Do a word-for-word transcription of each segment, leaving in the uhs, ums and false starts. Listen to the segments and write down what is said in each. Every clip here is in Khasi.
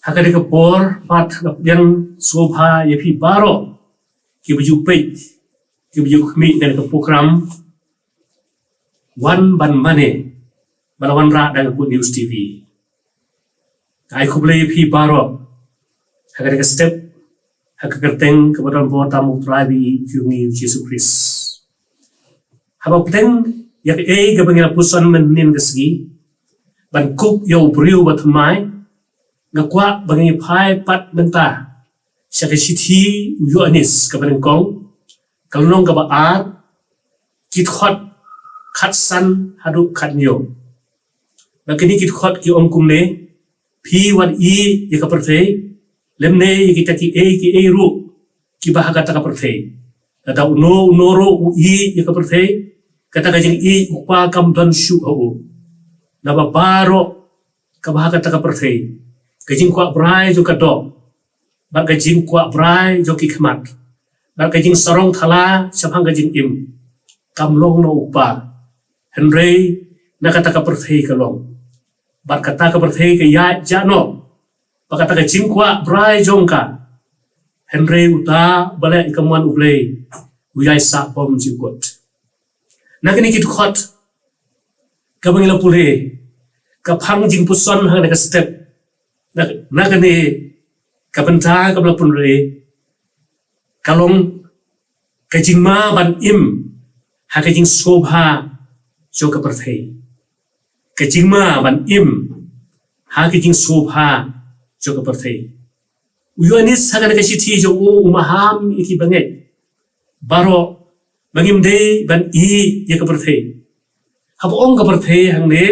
Ha kane ka por pat nga pdiang sngewbha ïa phi baroh kiba ju peit, kiba ju khmih na ka program Wan Ban Mane, ba la wanrah da ka Good News T V. Nga ai khublei ïa phi baroh ha kane ka step, ha ka kyrteng kaba don bor tam U Trai bad U Jisu Khrist. Haba pdeng ïa kaei kaba ngi la puson mynnin ka sngi, ban kup ïa u briew ba thymmai, nga kwah ba ngin phai pat mynta sha ka shithi u Ïoannis kaba nyngkong, ka lynnong kaba ar, ki dkhot khatsan haduh khathynñiew. Ba kine ki dkhot ki ong kumne: Phi wat ïeit ïa ka pyrthei, lymne ïa kita kiei kiei ruh kiba ha kata ka pyrthei. Lada uno uno ruh u ïeit ïa ka pyrthei, kata ka jingïeit U Kpa kam don shuh ha u. Naba baroh kaba ha kata ka pyrthei, ka jingkwah brai jong ka doh, bad ka jingkwah brai jong ki khmat, bad ka jingsarong thala shaphang ka jingim, kam long na U Kpa, hynrei na kata ka pyrthei ka long. Bad kata ka pyrthei ka ïaid jah noh bad kata ka jingkwah brai jong ka, hynrei uta uba leh ïa ka mon U Blei u ïai sah bom jingkut. Na kine ki dkhot kaba ngi la pule, ka phang jingpuson ha kane ka step, na, na kane ka bynta kaba la pynroi, ka long ka jingma ban im ha ka jingsngewbha jong ka pyrthei. Ka jingma ban im ha ka jingsngewbha jong ka pyrthei. U Ïoannis ha kane ka shithi jong u, u maham ïa ki bangeit baroh ba ngim dei ban ïeit ïa ka pyrthei. Haba ong ka pyrthei hangne,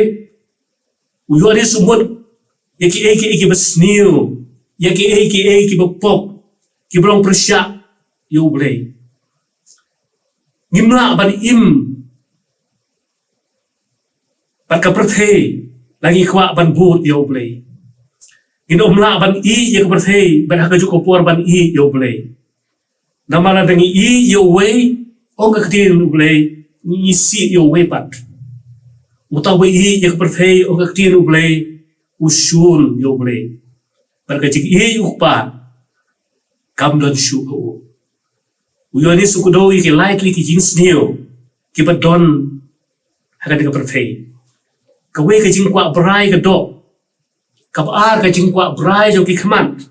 u Ïoannis u mut ïa kiei kiei kiba sniew, ïa kiei kiei kiba pop, kiba long pyrshah ïa U Blei. Ngim lah ban im bad ka pyrthei lada ngi kwah ban bud ïa U Blei. Ngin ym lah ban ïeit ïa ka pyrthei bad ha kajuh ka por ban ïeit ïa U Blei. Namar lada ngi ïeit ïa uwei, ong ka ktien U Blei, ngi isih ïa uwei pat. Uta uba ïeit ïa ka pyrthei, ong ka ktien U Blei, u shun ïa U Blei. Bad ka jingïeit U Kpa kam don shuh ha u. U Ïoannis u kdew ïa ki lai tylli ki jingsniew kiba don ha kane ka pyrthei. Kawei ka jingkwah brai ka doh, kaba ar ka jingkwah brai jong ki khmat,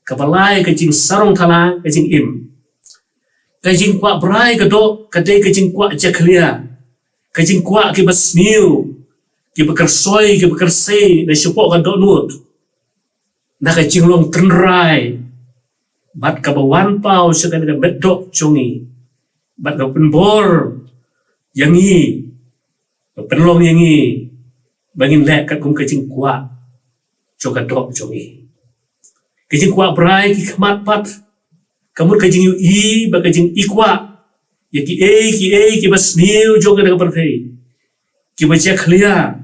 kaba lai ka jingsarong thala ka jingim. Ka jingkwah brai ka doh ka dei ka jingkwah jakhlia, ka jingkwah kiba sniew, kiba kyrsoi, kiba kyrsei na shapoh ka dohnud, na ka jinglong tynrai, bad kaba wan paw sha kane ka met doh jong ngi, bad kaba pynbor ïa ngi, kaba pynlong ïa ngi ba ngin leh katkum ka jingkwah jong ka doh jong ngi. Ka jingkwah brai ki khmat pat ka mut ka jingïohi bad ka jingikwah ïa kiei kiei kiba sniew jong kane ka pyrthei, kiba jakhlia,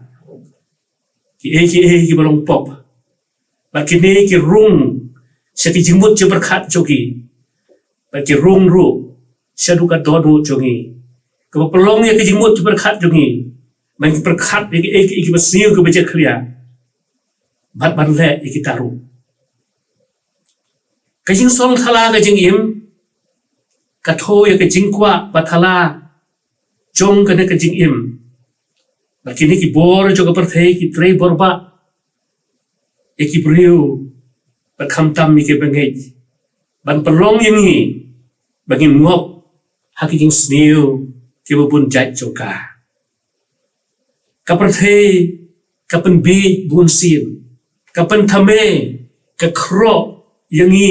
kiei kiei kiba long pop. Bad kine ki rung sha ki jingmut jingpyrkhat jong ki, bad ki rung ruh shaduh ka dohnud jong ngi, kaba pynlong ïa ki jingmut jingpyrkhat jong ngi ban pyrkhat ïa kiei kiei kiba sniew, kiba jakhlia, bad ban leh ïa kita ruh. Ka jingsarong thala ka jingim ka thew ïa ka jingkwah bathala jong kane ka jingim. Bad kine ki bor jong ka pyrthei ki trei bor bah ïa ki briew bad khamtam ïa ki bangeit, ban pynlong ïa ngi ba ngin ngop ha ki jingsniew kiba bun jait jong ka. Ka pyrthei ka pynbiej bunsien, ka pynthame, ka khroh ïa ngi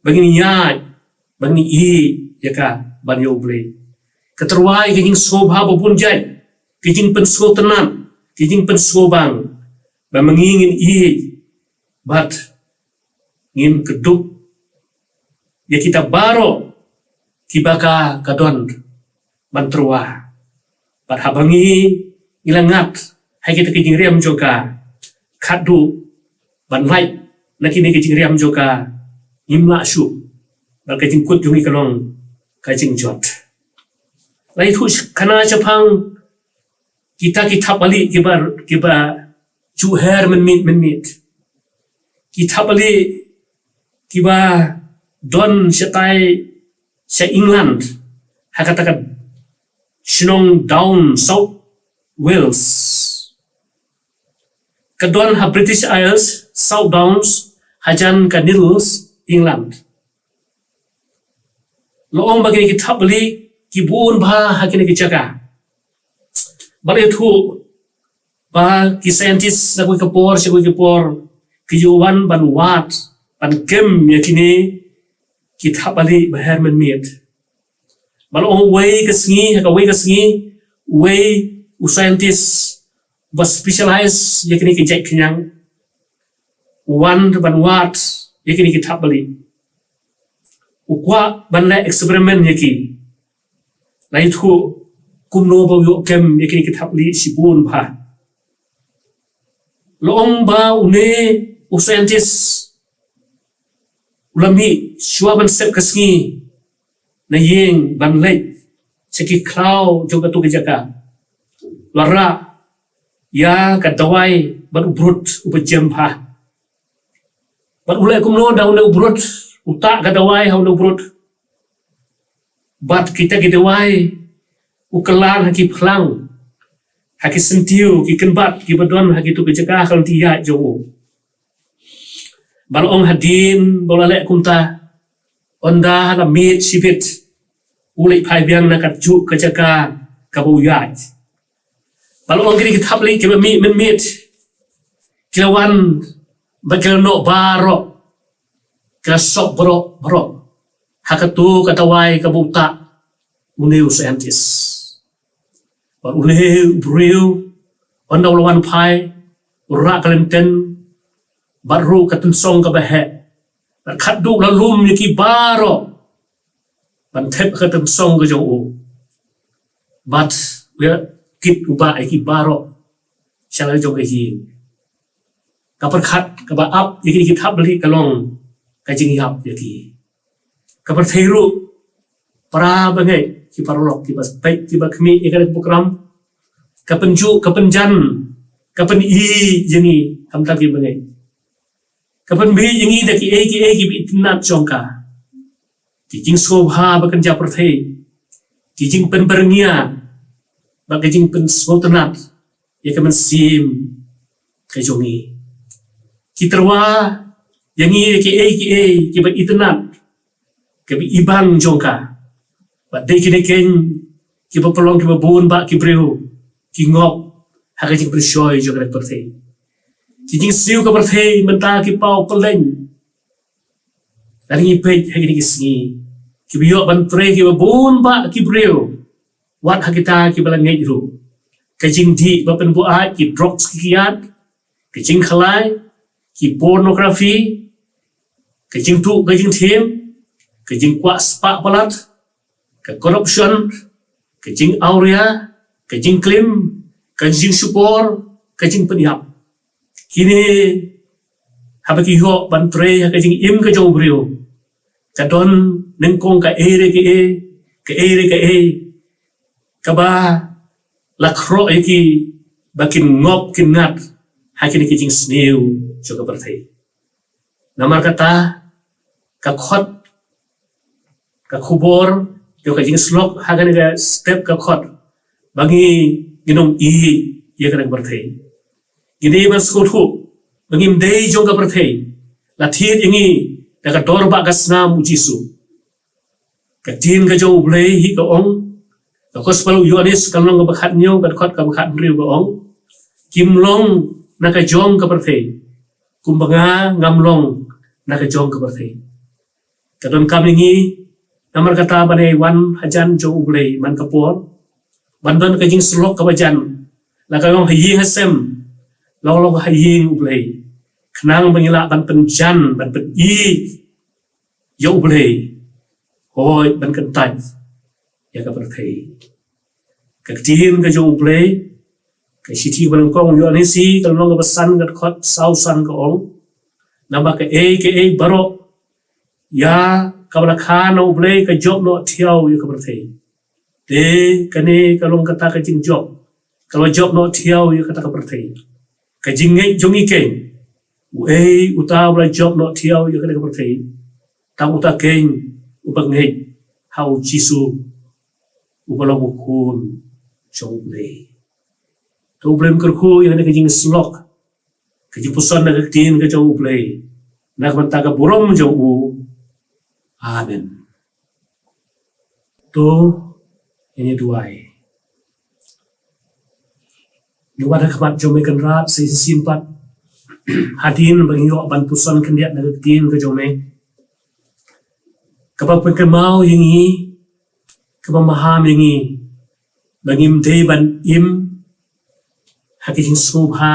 ba ngin ïaid, ba ngin ïeit ïa ka, ban ïa U Blei. Ka tyrwa ïa ki jingsngewbha ba bun jait, ki jingpynsngewtynnat, ki jingpynsngewbang, ba ma ngi ngin ïeit bad ngin kdup ïa kita baroh kiba ka, ka don ban tyrwa. Bad haba ngi, ngi la ngat ha kita ki jingriam jong ka, khatduh ban lait na kine ki jingriam jong ka, ngim lah shuh. Bad ka jingkut jong ngi ka long ka jingjot. La ïathuh khana shaphang kita ki thapniang kiba, kiba ju her mynmiet mynmiet. ki thapbalieh kiba don shatai sha England, ha kata ka shnong Down, South Wales. Ka don ha British Isles, South Downs, hajan ka Needles, England. La ong ba kine ki thapbalieh ki bun bha ha kine ki jaka. Ba la ïathuh ba ki scientist na kawei ka por sha kawei ka por ki ju wan ban wad, ban kem ïa kine ki thapbalieh ba her mynmiet. Ba la ong uwei ka sngi, ha kawei ka sngi, uwei u scientist ba specialize ïa kine ki jait khñiang u wan ban wad ïa kine ki thapbalieh. U kwah ban leh experiment ïa ki. La ïathuh kumno ba u ïoh kem ïa kine ki thapbalieh shibun bha. La ong ba une u scientist u la mih shuwa ban sep ka sngi na ïing ban leit sha ki khlaw jong katu ka jaka. La rah ïa ka dawai bad u brut uba jem bha. Bad u leh kumno da une u brut, u tah ka dawai ha une u brut. Bad kita ki dawai u kylla ha ki phlang, ha ki syntiew, ki kynbat kiba don ha kitu ki jaka ha ka lynti ïaid jong u. Ba la ong hadien ba u la leh kumta, ynda la miet shibit, u leit phai biang na kajuh ka jaka kaba u ïaid. Ba la ong kine ki thapbalieh kiba mih mynmiet ki la wan bad ki la noh baroh, ki la sop baroh baroh ha katu ka dawai kaba u tah une u scientist. Bad une u briew, ynda u la wan phai, u rah ka lynti bad ruh ka tynsong kaba heh. Bad khatduh u la lum ïa ki baroh ban thep ha ka tynsong ka jong u. Bad u ïa kit u bah ïa ki baroh sha la jong ka ïing. Ka pyrkhat kaba ap ïa kine ki thapbalieh ka long ka jingïap ïa ki. Ka pyrthei ruh, para bangeit, ki paralok kiba peit kiba khmih ïa kane ka program, ka pynjuh ka pynjan, ka pyni ïa ngi, khamtam ki bangeit. Ka pynbeit ïa ngi da kiei kiei kiba itynnad jong ka. Ki jingsngewbha ba kynja pyrthei, ki jingpynbyrngia bad ki jingsngewtynnad ïa ka mynsiem ka jong ngi. Ki tyrwa ïa ngi ïa kiei kiei kiba itynnad, kiba ibang jong ka. Bad dei kine keiñ kiba pynlong kiba bun bah ki briew ki ngop ha ka jingpynshoi jong ka pyrthei. Ki jingsniew ka pyrthei mynta ki paw pynleng. Lada ngi peit ha kine ki sngi, kiba ïoh ban trei kiba bun bah ki briew, wat ha kita kiba la ngeit ruh. Ka jingdih ba pynbuaid, ki drugs ki kiad, ka jingkhalai, ki pornography, ka jingtuh ka jingthiem, ka jingkwah spah palat, ka corruption, ka jingawria, ka jingklim, ka jingshukor, ka jingpynïap. Kine haba ki ïoh ban trei ha ka jingim ka jong u briew, ka don nyngkong kaei re kaei, kaei re kaei kaba la khroh ïa ki ba kin ngop kin ngat ha kine ki jingsniew jong ka pyrthei. Namar kata ka khot, ka khubor jong ka jingsyllok ha kane ka step ka khot ba ngi, ngin ym ïeit ïa kane ka pyrthei. Ngi dei ban sngewthuh ba ngim dei jong ka pyrthei. La thied ïa ngi da ka dor bah ka snam u Jisu. Ka ktien ka jong U Blei hi ka ong, ka Gospel u Ïoannis ka lynnong kaba khathynñiew, ka dkhot kaba khathynriew ka ong, kim long na ka jong ka pyrthei, kumba nga ngam long na ka jong ka pyrthei. Ka donkam ïa ngi namar kata ban ïai wan hajan jong U Blei man ka por, ban don ka jingsyllok kaba jan, la ka long ha ïing ha sem, la ka long ha ïing U Blei, khnang ba ngi lah ban pynjan, ban pyni ïa U Blei, hooid ban kyntait ïa ka pyrthei. Ka ktien ka jong U Blei, ka shithi kaba nyngkong u Ïoannis, ka lynnong kaba san, ka dkhot saw san ka ong, namar kaei kaei baroh ïa kaba la kha na U Blei ka jop noh thiaw ïa ka pyrthei. Te kane ka long kata ka jingjop kaba la jop noh thiaw ïa kata ka pyrthei, ka jingngeit jong ngi keiñ. Uei uta uba la jop noh thiaw ïa kane ka pyrthei, tang uta keiñ uba ngeit ha u Jisu uba long u Khun jong U Blei. To U Blei un kyrkhu ïa kane ka jingïasyllok, ka jingpuson na ka ktien ka jong U Blei, na ka bynta ka burom jong u. Amen. To ngin ïa duwai. Ngi wan ha khmat jong me Kynrad sa shisien pat, hadien ba ngi ïoh ban puson khyndiat na ka ktien ka jong me, kaba pynkynmaw ïa ngi, kaba maham ïa ngi ba ngim dei ban im ha ka jingsngewbha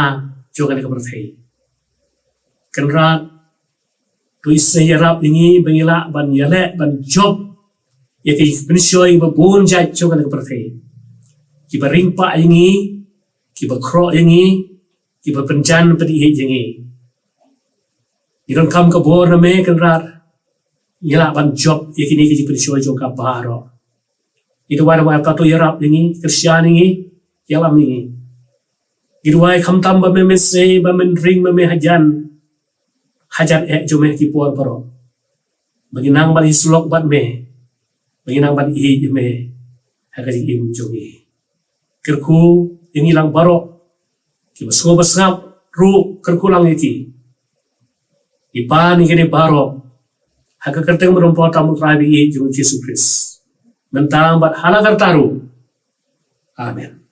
jong kane ka pyrthei. Kynrad, to isynei ïarap ïa ngi ba ngin lah ban ïaleh ban jop ïa ki jingpynshoi ba bun jait jong kane ka pyrthei, kiba ring pah ïa ngi, kiba khroh ïa ngi, kiba pynjan pynïeit ïa ngi. Ngi donkam ka bor na me Kynrad, ngin lah ban jop ïa kine ki jingpynshoi jong ka baroh. Ngi duwai, duwai ba to ïarap ïa ngi, kyrshan ïa ngi, ïalam ïa ngi. Ngi duwai khamtam ba me, me isynei ba men ring ma me hajan, hajan eh jong me ha ki por baroh, ba ngin nang ban ïasyllok bad me, ba ngin nang ban ïeit ïa me ha ka jingim jong ngi. Kyrkhu ïa ngi lang baroh, kiba sngewbha sngap ruh kyrkhu lang ïa ki. Ngi pan ïa kine baroh ha ka kyrteng ba don pop tam U Trai ba ïeit jong U Jisu Khrist, mynta bad hala karta ruh. Amen.